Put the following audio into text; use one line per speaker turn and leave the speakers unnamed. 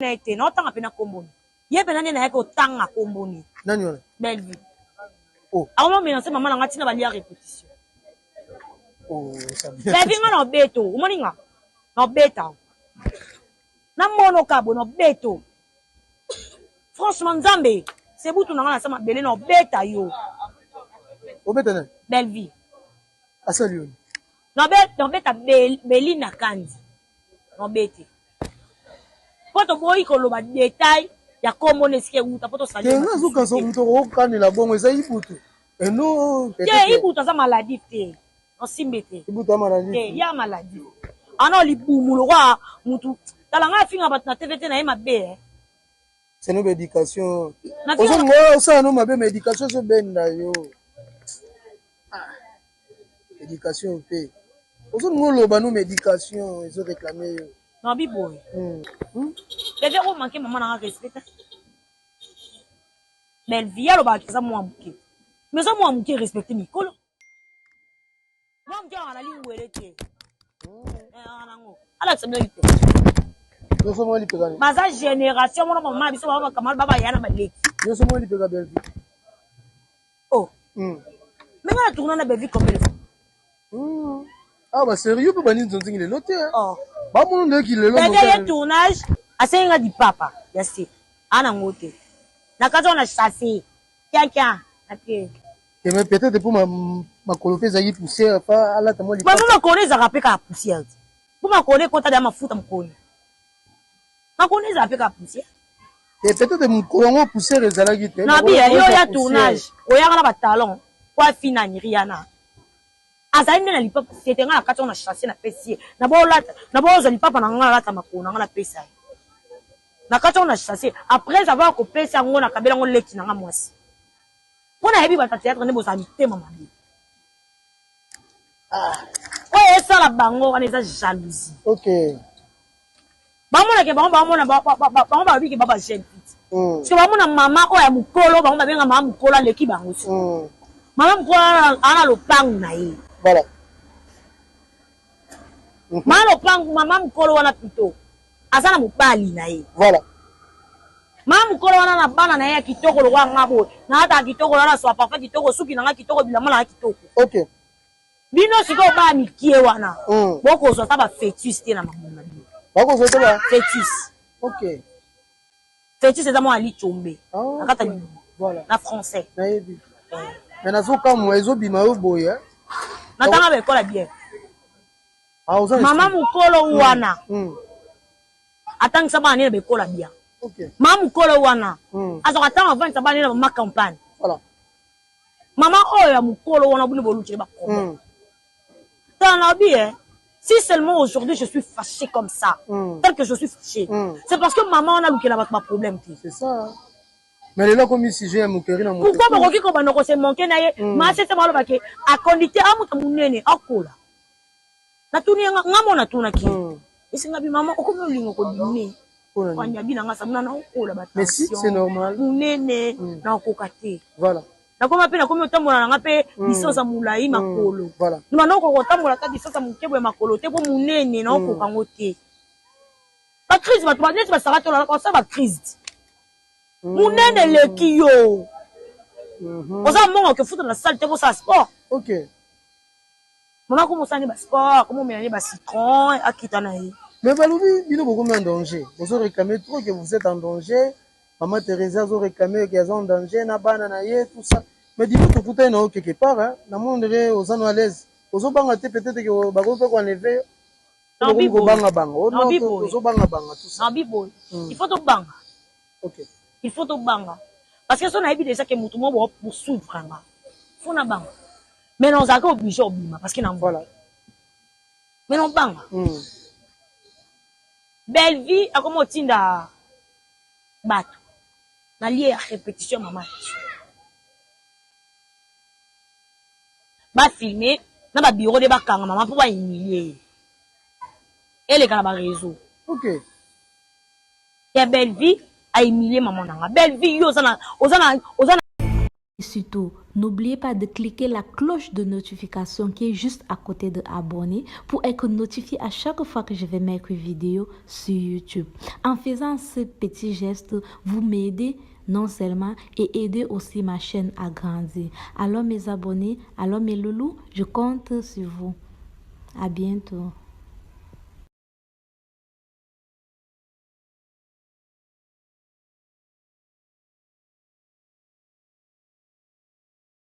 Na ye te, naotanga mpe na komboni ye mpe nani nayaki otanga komboni.
Nani wana?
Bellevue.
Oh.
Akoma menace mama na nga ntina balia répétition.
Oh, Sabina.
Bellevue, nga na obeto, omoni nga na obeta namonoka boye na obeto. Franchement, Nzambe sebutu na nga na sa mabele na obeta yo.
Obeta nani?
Bellevue.
Asali yo?
Na obeta Belinda Kandi, na obete mpo toboyi koloba détail ya kombo na esika ewuta mpo tosali.
Te, nga azokanisa moto okokanela bongo eza Ibutu eno.
Te, Ibutu aza maladif te, osimbe te.
Ibutu ya maladif?
Te, ya maladif ana libumu lokwa mutu. Tala ngai, afinga bato na TV te, na ye mabe, eh.
C'est no baéducation. Ozolinga osala no mabe, ma éducation ezobenda yo. Ah, éducation mpe ozolinga oloba no, ma éducation ezoréclame yo.
Nabi boye. TV omanke mama nanga respect. Bellevue alobaka eza mwa moke, mais eza mwa moke, respecte mikolo. Mwa moke aka na lingwele te nango alakisa bino lipe.
Nyonso mwa lipeka.
Baza génération mona mama na biso babakamala babaya na baleki.
Nyonso mwa lipeka Bellevue.
Oh. Mais nga na tourna na Bellevue combien de fois?
Ah, basérieux mpe bani nzonzingi lelo te.
Oh.
Bamona ndeki lelo.
Bellevue ye tournage, asengi nga lipapa ya se aa nango te na kati wana chasse kiakia ate.
Mais peut-être mpo makolo mpe ezalaki poussière, fa alata mwa.
Mpo makolo ezalaka mpe kaka poussière te, mpo makolo ekota deya mafuta mokolo, makolo ezala mpe kaka poussière.
Et peut-être mokolo yango poussière ezalaki te.
Na biya yo ya tournage oyaka na batalon po afinani Riana azali nde na lipapa sete. Nga na kati wana na chasse, napesi ye na boolata na boozwa lipapa na nga, nalata makolo na nga, napesa ye na kati wana na chasse. Après avoir kopesa yango, nakabela yango leki na nga mwasi, mpo nayebi bato ya théâtre nde bozala mitema mabe. Oyo esala bango wana eza jalousie. Bamonake bango, bamona bango balobi ke ba bajeune fille, parce que bamona mama oyo ya mokolo, bango babenga mama mokolo aleki bango. Si mama mokolo aza na lopangu na ye. Mama lopangu, mama mokolo wana plutôt aza na mobali na ye. Mama mokolo wana na bana na ye ya kitoko lokola nga boye, naataka kitoko wana, soa parfum kitoko, suki na nga kitoko, bilamba na nga kitoko. Bino sikoyo baya mikie wana, bokozwa ata bafœtus te na mabumu na bino.
Bakozwa te ba
fœtus. Fœtus eza mwana licombe na kati ya libumu na français.
Nayebi, mais nazokamwa ezobima yo boye.
Natanga baekola bien. Mama mokolo wana atangisa bana nini na baekola bien. Mama mokolo wana azwaka ntango avandisa bana nini na mama campagne. Mama oyo ya mokolo wana, bino bolukile baproblème. Tala, nabi eh, si seulement aujourd'hui je suis fâché comme ça, tel que je suis fâché, c'est parce que mama wana alukela bato baproblème te.
C'est ça. Mais lelo akomi sujet ya moquerie na moto.
Pourquoi bokoki kobanda kose manke na ye? Masese balobake akondi te, amuta monene akola. Natuni ye, nga mo natunaki ye, esenga bi mama okomi olingo kodime wanyabi na nga sabuna na okola.
Mais si, c'est normal.
Monene nakokoka te. Nakoma mpe nakomi otambola na nga mpe distance ya molai makolo. Nima nakoka kotambola ata distance ya moke boye makolo te, mpo monene naokoka yango te. Bacrise, bato neti basaka tolala basala bacrise, monene eleki yo, oza mbongo okefuta na salle te kosala sport. Mama komo osala nde basport, komo omela nde bacitron, akita na ye.
Mais balobi bino bokomi en danger, bozo réclamer trop que vous êtes en danger. Mama Thérésia azo réclamer que aza en danger na bana na ye, tout ça. Mais dino tokutani na yo quelque part, hein, na mondre oza no à l'aise, ozobanga te. Peut-être que bakomi mpe koenlever yo, okomi kobanga banga, ozobanga banga, tout ça.
Nabi boye, il faut tobanga. Il faut tobanga parce que so nayebi déjà ke motu moko bao poursuivre nga, faut nabanga. Mais nazalaki obligé obima parce que na mais nobanga. Bellevue akomi otinda bato na lieu ya répétition ya mama na biso, bafilme na babureau nde bakanga mama mpo bahumilie ye, eleka na baréseau. Ya Bellevue ahumilie mama na nga. Bellevue, yo oza na oza na oza na.
Et surtout, n'oubliez pas de cliquer la cloche de notification qui est juste à côté de abonner pour être notifié à chaque fois que je vais mettre une vidéo sur YouTube. En faisant ce petit geste, vous m'aidez non seulement et aidez aussi ma chaîne à grandir. Alors mes abonnés, alors mes loulous, je compte sur vous. À bientôt.